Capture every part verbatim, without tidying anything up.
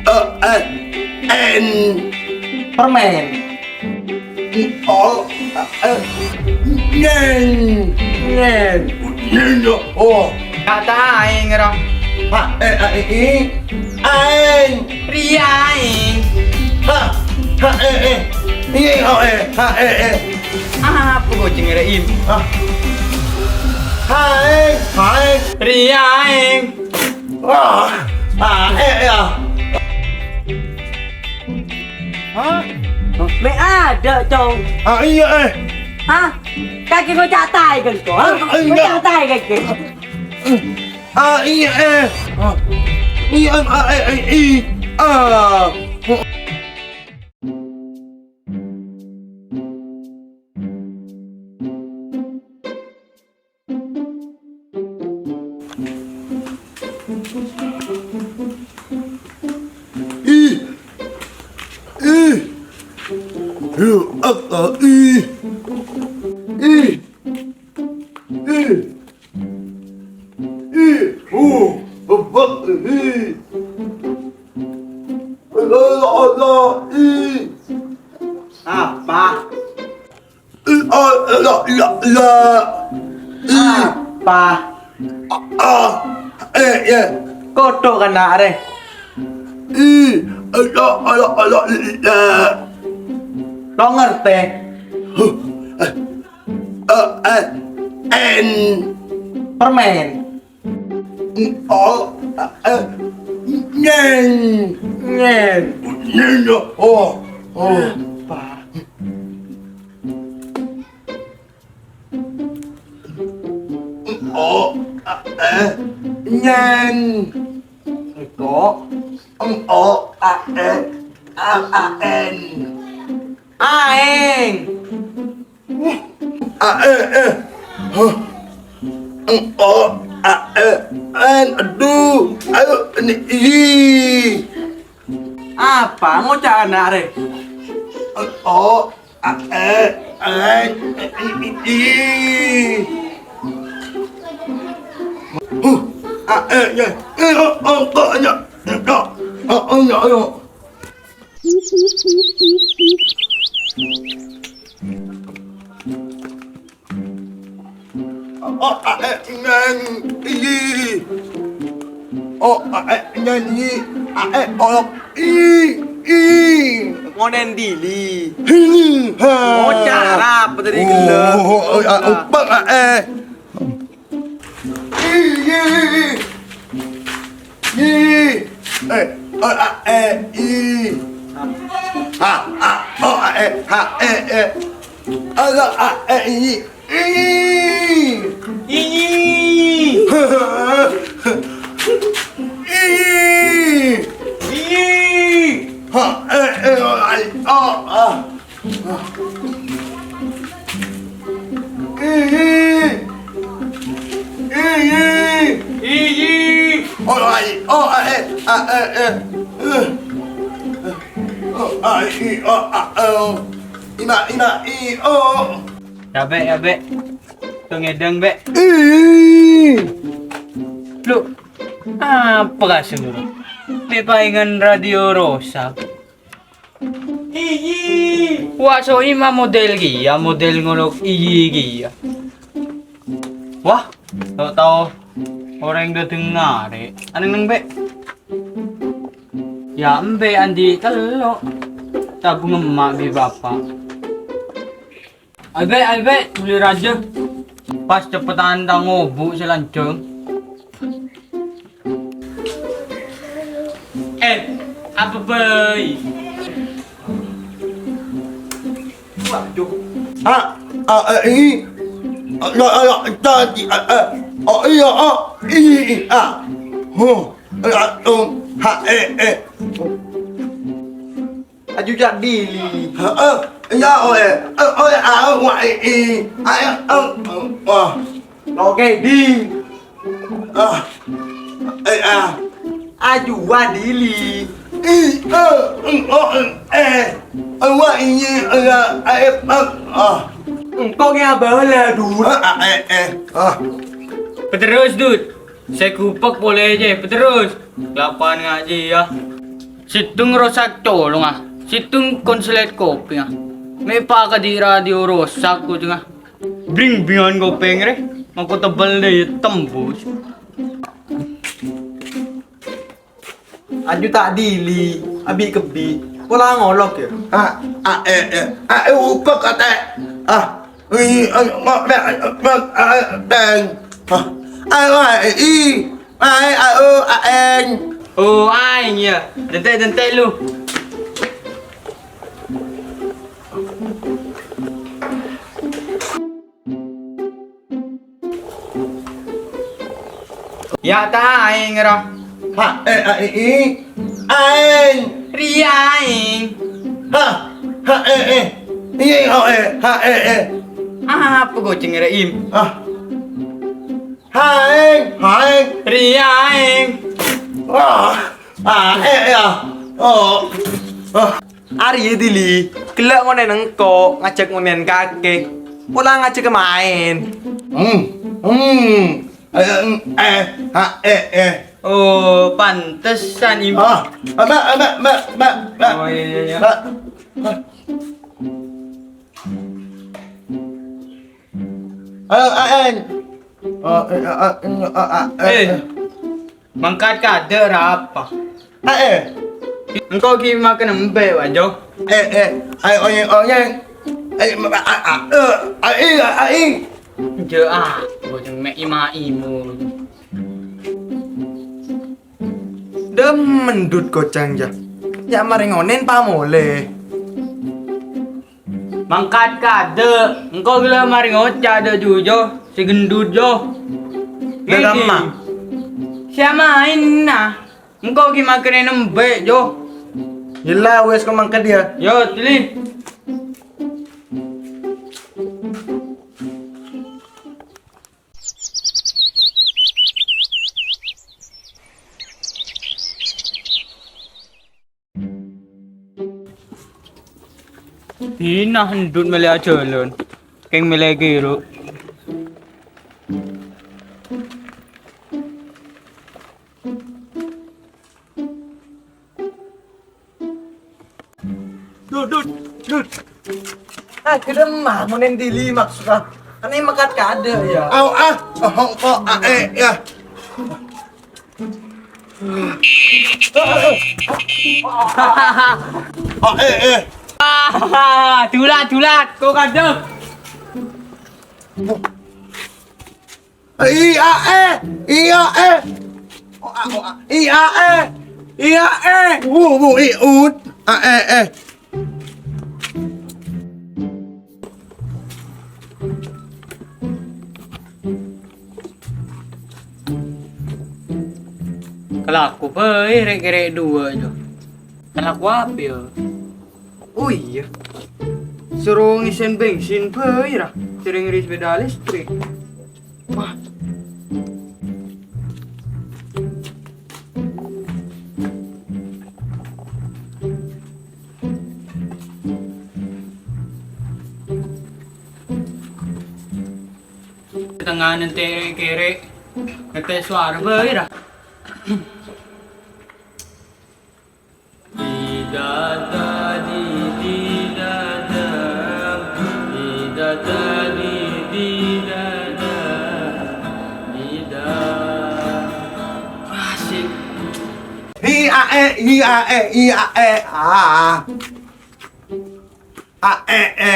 Eh, eh, en. Permen. O, eh, nyen. Nyen. Nyen, ya, oh. Kata aeng, ro. Ha, eh, eh, eh, eh. Aeng. Ria aeng. Ha, ha, eh, eh. Iya, oh, eh. Ha, eh, eh. Apa kau cengerein? Ha. Aeng, aeng. Ria aeng. Wah, ah, eh, ya. Hah? Me' ada, Cong. Ah, iya, eh. Hah? Kake ngocak tai kan, Cong? Ah, iya. Ngocak tai kake. Ah, iya, eh. Ah. Iya, ah, eh, eh, i. Ah. Ih. Ih. Ih. Ih. Ih. Ih. Ih. Ih. Apa? I, a, la, la, la. I. Apa? A, a, e, ye. Kodhuk kana' arè. I, a, la, a, la, a, la, la. Lo' ngartè? Huh, e, e, e, en. Permen. O, e, nyen. Nyen. Nyen, o, o. Apa? O, a, e, nyen. Iko. Em, o, a, e, a, a, en. Aeng. A, e, e. Huh. Em, o, a, e, en. Aduh. Ayo, ini, i. Apa ngoca'na arè? Em, o, a, e, en, i, i, i. Huh. A, e, ye. E, o, o, ko, nya. Nya. O, o, nya, nya. O, a, e, nyen, i. O, a, e, nyen, i. A, e, o, i, i. Ngonen dili. Hini, ha. Oca' rap tadi gelo. Oh, oh, oh, a, upang, a, e. I, i, i. I. E, o, a, e, i. Ha, a, o, a, e, ha, e, e. A, la, a, e, i. I. I. I. I. Ha, e, e, o, a, i, o, a. Iyi. Iyi. Iyi. O, a, i, o, a, e, a, e, e. O, a, i, o, a, e, o. Ima, ima, i, o. Ya, Bè', ya, Bè'. Tong ngèdhâng, Bè'. Iyi. Lu, apa kasur? Mè' paèngan radio rosak. Iyi. Wa' Soima model kèya, model ngolok iyi kèya. Wah, tao-tao orèng dâteng ngarè'. Anèng-nèng, Bè'. Ya, embi' andi' tello'. Tabung emma' bi' bapa'. Ayo, Bè', ayo, Bè', dhuli rajâ. Pas ceppetan tang obu' sè lanjhâng. Eh, apa bhâi? Waduh. A, a, e, i. A, la, la, la, ta, ti, a, e. O, i, o, o, i, i, a. Hu, la, tu, ha, e, e. Aju ca'dili. Heeh. Iyâ, oè. Eh, oè, a, wa, i, i. A, e, em, em, wah. Oke, di. Ah. Eh, ah. Aju wa dili. I, e, em, o, em, e. Eh, wa, i, i, eh, ya, a, e, em, ah. Engko' ngabâlâ, Dut. Ah, ah, eh, eh. Ah. Peterus, Dut. Sè gupek polè jâ, peterus. Kelapan ngajhi, ya. Sèttong rosak colongnga, sèttong konslet kopèngnga. Mè' pakadhi' radio rosak kocèngnga. Bring-bringan kopèng rè, mangko tebbel dâ' iyâ tembus. Aju ta' dili, abi-kebbi, pola ngolok yâ. Ah, ah, eh, eh, ah, eh, upek ate. Ah, i, ah, ma, ma, ma, ah, teng. Ah, ah, ah, i, ah, eh, ah, oh, ah, eng. Oh, aèng yâ. Dente', dente' lu. Yâ ta' aèng, ro. Ha, eh, a, i, i. Aèng. Rèya aèng. Ha, ha, eh, eh. Iye, oh, eh. Ha, eh, eh. Apa kocèng rè, Im? Ah. Ha, aèng. Ha, aèng. Rèya aèng. Wah. Ah, eh, eh, ah. Oh. Ah. Arèya dili, ghellâ' ngonè'an engko', ngajhâk ngonè'an kakè. Pola ngajhâk maèn. Hmm, hmm. Eh, eh, ha, eh, eh. Oh, pantesan, Im. Ah, Mbak, Mbak, Mbak, Mbak, Mbak. Oh, iya, iya, iya. Mbak. Ah. Ayo, A N. Oh, eh, ah, ah, eh, ah, ah, eh, Eh. eh. Mangkat kadâ' ra apa? Eh, eh. Engko' ghi' makan embi', Wajo. Eh, eh. Ayo, onyeng, onyeng. Eh, ma, a, a, eh, ai, ai. Jâ', ah, boceng mè' ima-imo. Dâ' mendut kocèng, jâ. Yâ marè ngonè'an pamolè. Mangkat kadâ', engko' ghellâ' marè ngoca' dâ' jujo, sè gendut, Jo. Dâ' kamma? Sè maènna. Engko' ghi' makanè embi', Jo. Yella, wes, ko' mangkat, yâ. Yo, Tli. Dinah endut mèlè ajhâlân, kèng mèlè kèro. Dut, dut, dut. Ah, ghellâ' ma, ngonè'an dili maksudda. Anè mangkat kadâ', yâ. Au, ah, oh, oh, oh, ah, eh, yâ. Oh, eh, eh. Ah, dulat, dulat, ko' kadâ'. Iya, eh. Iya, eh. Oh, ah, oh, ah. Iya, eh. Iya, eh. Wu, wu, i, ut. Ah, eh, eh. Kalako bhâi rè'-kèrè' duwâ' jâ. Kalako apa, yâ? Oh, iyâ. Soro ngèsèn bensin bhâi, ra. Sèrèng ri sepeda listrik. Wah. Tengnga'an ente' kèrè', ngètè' sowara bhâi, ra. Di da da di di da da, di da da di di da da, di da. Asik. Hi a e, hi a e, hi a e, ah. A e e.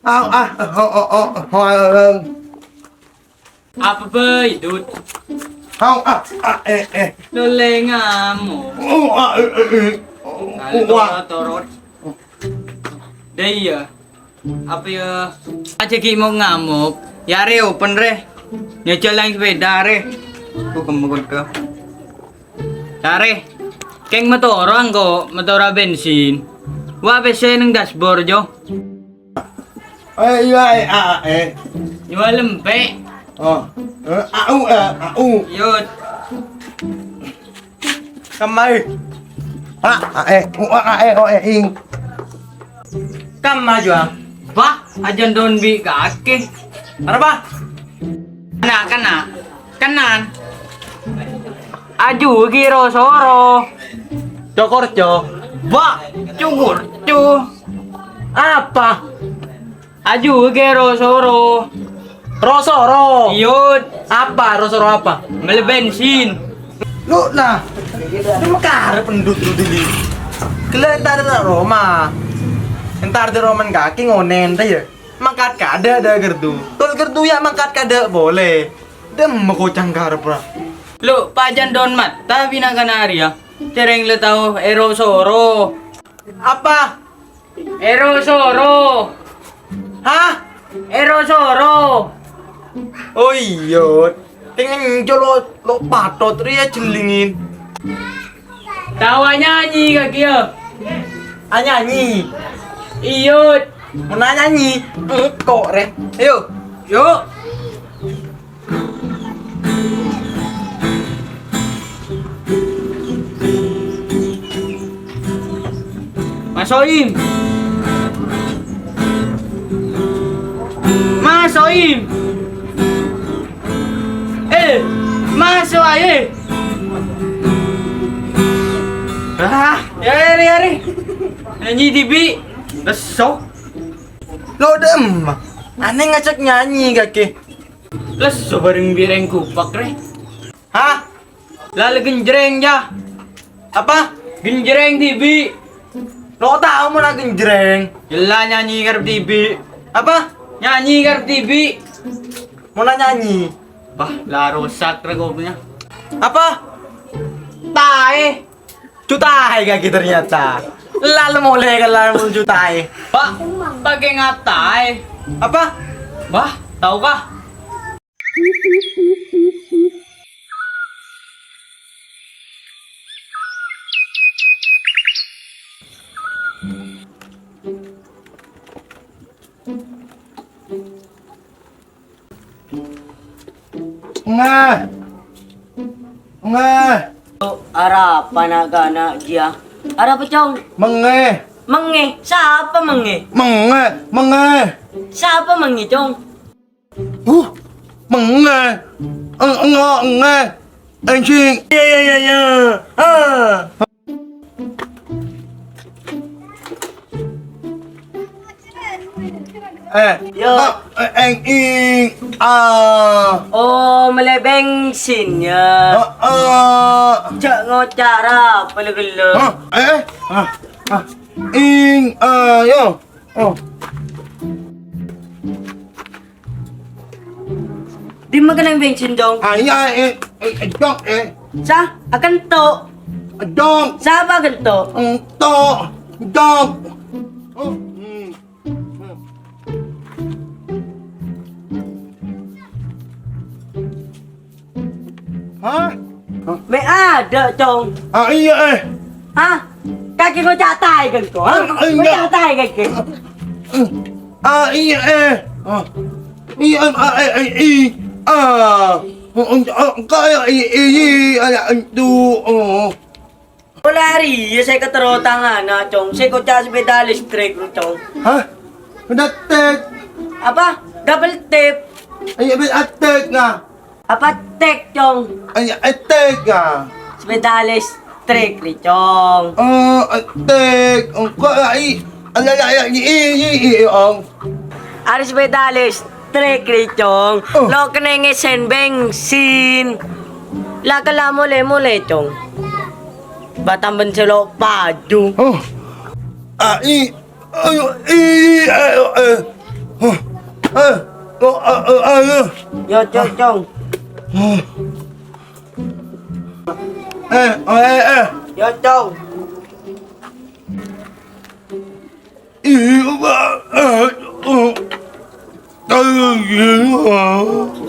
Au, ah, oh, oh, oh, oh, oh. Apa bhâi, Dut? Hau, ah, ah, eh, eh. Lo lè ngamok. Oh, ah, eh, eh, eh. Oh, kali oh, wah. Toro-toro. Dâ' iyâ. Apa yâ? Ajâ ghi' mo' ngamok. Yâ rè, open rè. Nyajâl lang sepeda rè. Ku kemmo kodhu. Sarè, kèng motorra engko', motorra bensin. Wa' pèssè neng dashboard, Jo. Eh, iyâ, eh, ah, eh. Nyuwâl empè'. Oh, eh, au, eh, au. Yut. Kamma, eh. Ah, ah, eh, u, ah, ah, eh, oh, eh, ing. Kamma, Jo. Bah, ajân don bi' kakè. Arapa? Kènna', kènna'. Kènna'. Ajuwâghi ro-soro. Cokorco. Bâ', cokorco. Apa? Ajuwâghi ro-soro. Ro-soro? Iyâ. Apa? Ro-soro apa? Mellè bensin. Lo, nah. Lu makarep pendut lu dili. Ghellâ' entar dâ' roma. Entar dâ' roma kakè ngonen ta' iyâ? Mangkat kaadâ' dâ' ghârdhu. Tol ghârdhu yâ mangkat kaadâ' polè. Dâ'emma kocang karep ra. Lo, pajhât don mata bina kanarya. Cèrèng la tao èro-soro. Apa? Èro-soro. Hah? Èro-soro. Oh iyâ. Kèng enjâ' lo, lo patot rèya jellingin. Tao anyanyi kakè yâ? Anyanyi? Iyâ. Mon anyanyi, engko' rè. Ayo. Yuk. Mas Soim. Mas Soim. Eh, maso' aè. Ah, yâ, yâ, yâ. Nyanyi dhibi'. Lesso. Lo, dâ'emma. Anè ngajhâk nyanyi kakè. Lesso bhâreng bi' rèng Gupak rè. Hah? La, la genjreng, yâ. Apa? Genjreng dhibi'. Lo tao mon la genjreng. Yâ la nyanyi karep dhibi'. Apa? Nyanyi karep dhibi'. Mon la nyanyi. Bah, la rosak rè kopèngnga. Apa? Taè. Ju taè kakè ternyata. La molè ka la ju taè. Pak, pakai ngataè. Apa? Bah, tao kah? Ngè. Ngè. Arapa na'-kana' jiyâ? Arapa, Cong? Mengè. Mengè? Sapa mengè? Mengè, mengè. Sapa mengè, Cong? Huh, mengè. Eng-, engo' ngè. Enjing. Iyâ, iyâ, iyâ, iyâ. Ah. Eh, yo. Ah, eh, eng, ing, ah. Oh, mellè bensin, yâ. Ah, ah. Jhâ' ngoca' ra, pala ghellâ'. Ah, eh, eh. Ah, ah. Ing, ah, yo. Oh. Dimma kennèng bensin, Cong? Ah, iyâ, eh, eh, eh, Cong, eh. Sa, akento'. Cong. Sapa akento'? Ento', Cong. Oh, hmm. Hah? Me' adâ', Cong. Ah, iyâ, eh. Hah? Kakè ngoca' taè kan, Cong? Ah, enggak. Ngoca' taè kakè. Ah, iyâ, eh. Ah. Iyâ, em, ah, eh, eh, i. Ah. Oh, oh, oh, kaya i, i, i, ala, entu, oh. Pola arèya sè katèro tangana, Cong. Sè koca' sepeda listrik, Cong. Hah? Sepeda tek? Apa? Double tip. Ayo, sepeda tek, nga. Apa tek, Cong? Ayo, tek, nga. Sepeda listrik, nih, Cong. Oh, tek. Oh, kok, ai. Ala, ala, ala, i, i, i, i, ong. Arè sepeda listrik, nih, Cong. Oh. Lo' kennèng ngèsèn bensin. La kella molè-molè, Cong. Bâ' tambhâna sè lo' paju. Oh. Ah, i. Ayo, i, ayo, eh. Huh. Eh. Oh, ah, ah, ah, ah. Yo, Cong, Cong. Huh. Eh, oh, eh, eh. Yo, Cong. Ih, Pak. Eh, oh. Ayo, gini, Pak.